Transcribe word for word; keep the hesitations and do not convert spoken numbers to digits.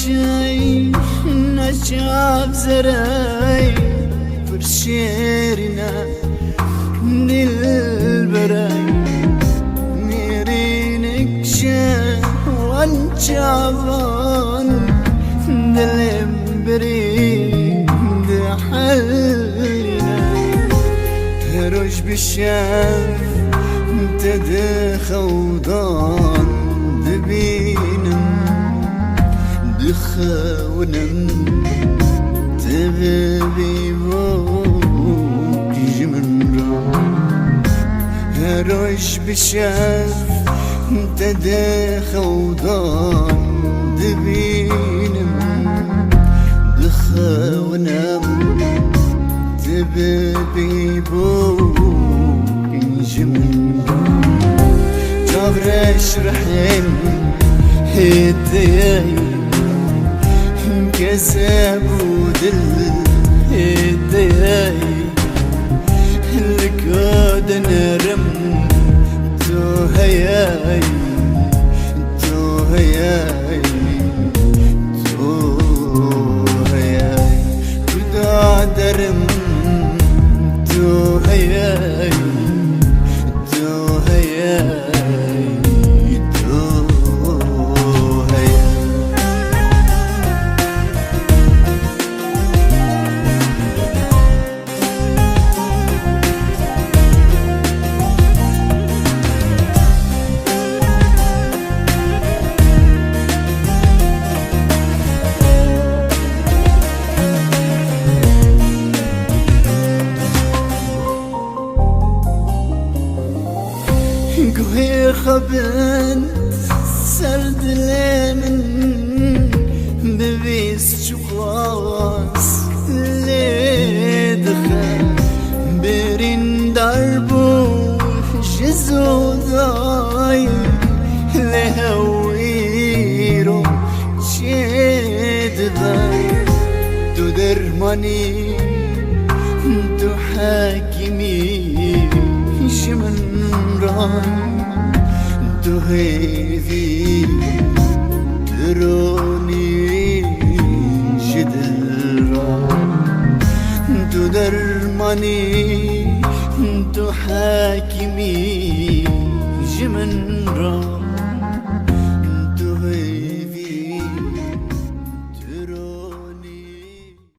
Çey neçav zerey pir şêrîne dilberey, nêrînik ji wan çavan dilê birî dihelîne. Her roj bi şev te di xewdan dibînim, dixewinim, tu bibî bûk ji min re. Her roj bi şev te di xewdan dibînim, dixewinim, tu bibî bûk ji min re. Çavreş rihên hêdiyey, kezeb û dil hêdiyey, li ku dinerim tu heyey, tu heyey, tu heyey, tu daderim tu heyey, tu heyey, tu heyey. Guhê xwe bin ser dilê min, bibîst çiqas lê dixe. Birîndar bû ji zûdayî, lê hew îro çêdibe. Tu dermanî, tu hekîmî ji min re, tu hêvî, tu ronî ji dil re. Tu dermanî, tu hekîmî ji min re.